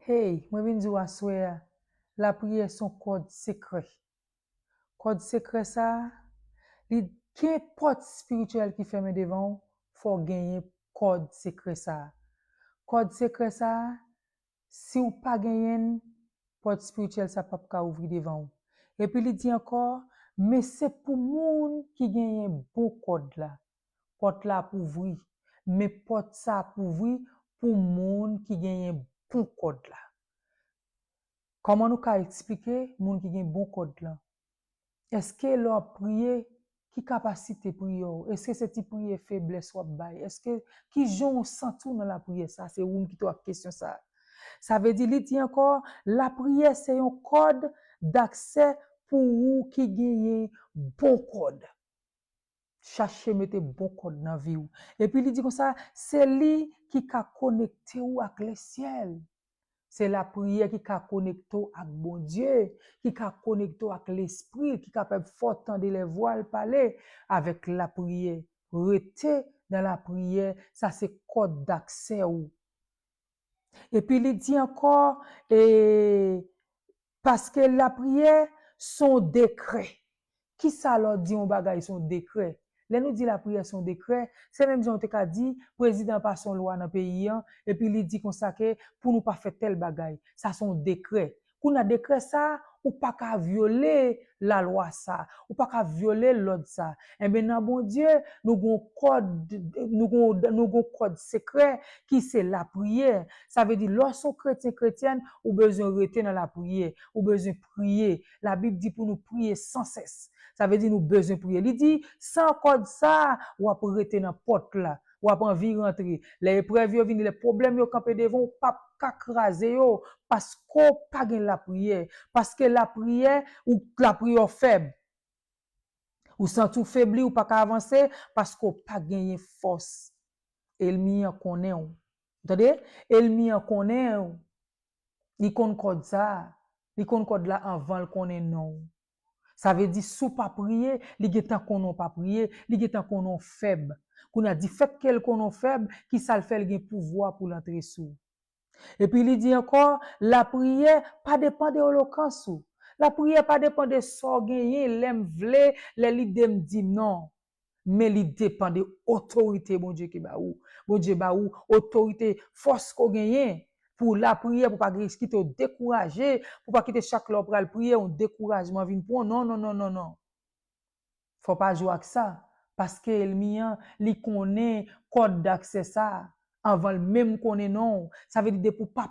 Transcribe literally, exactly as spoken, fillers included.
Hey, mwen vin di w aswè a, lapriyè se yon kòd sekrè. Kòd sekrè sa a, li gen pòt espirityèl ki fèmen devan w, fò w genyen kòd sekrè sa a. Kòd sekrè sa a, si w pa genyen l, pòt espirityèl sa p ap ka ouvri devan w. Epi li di ankò, men se pou moun ki genyen bon kòd la. Pòt la ap ouvri, men pòt sa ap ouvri pou moun ki genyen bon kòd la. Kòman nou ka eksplike moun ki gen bon kòd lan? Èske lè w ap priye, ki kapasite priyè w? Èske se ti priye feblès w ap bay? Èske ki jan w santi w nan lapriyè sa? Se ou m kite w ak kesyon sa. Sa vle di, li di ankò, lapriyè se yon kòd daksè pou ou ki genyen bon kòd. Chache mete bon kòd nan vi w. Epi li di konsa, se li ki ka konekte w ak lesyèl. Se lapriyè ki ka konekte w ak Bondye, ki ka konekte w ak Lespri, ki kapab fè w tande lè vwa l pale avèk lapriyè. Rete nan lapriyè, sa se kòd daksè w. Epi li di ankò, e, paske lapriyè se yon dekrè. Kisa lè w di yon bagay se yon dekrè? Lè nou di lapriyè se yon dekrè, se menm jan w te ka di, prezidan pase yon lwa nan peyi an, epi li di konsa ke pou nou pa fè tèl bagay. Sa se yon dekrè. Kounye a dekrè sa, ou pa ka vyole lalwa sa, ou pa ka vyole lòd sa. Enben, nan Bondye, nou gon kòd, nou gon, nou gon kòd sekrè ki se lapriyè. Sa vle di, lè w se yon kretyen, kretyèn, ou bezwen rete nan lapriyè, ou bezwen priye. Labib di pou nou priye san sès. Sa vle di nou bezwen priye. Li di, san kòd sa, w ap rete nan pòt la. W ap anvi rantre. Lè eprèv yo vini, lè pwoblèm yo kanpe devan w, w p ap ka kraze yo, paske w pa gen lapriyè. Paske lapriyè, ou lapriyè w fèb. Ou santi w febli, ou pa ka avanse, paske w pa genyen fòs. Ènmi an konnen w. Tande? Ènmi an konnen w. Li konn kòd sa. Li konn kòd la anvan l konnen non w. Sa vle di, si w pa priye, li gentan konnen w pa priye, li gentan konnen w fèb. Kounye a, difèt ke l konnen w fèb, ki sa l fè? L gen pouvwa pou l antre sou w. Epi li di ankò, lapriyè pa depann de elokans ou. Lapriyè pa depann de sa w genyen, lè m vle, lè lide m di m non. Men li depann de otorite Bondye ki ba ou. Bondye ba ou otorite, fòs ke w genyen pou lapriyè, pou pa gen kite w dekouraje, pou pa kite chak lè w pral priye, yon dekourajman vin pran w. Non, non, non, non, non. Fò w pa jwe ak sa, paske ènmi an, li konnen kòd daksè sa, anvan l menm konnen non w. Sa vle di depi w pa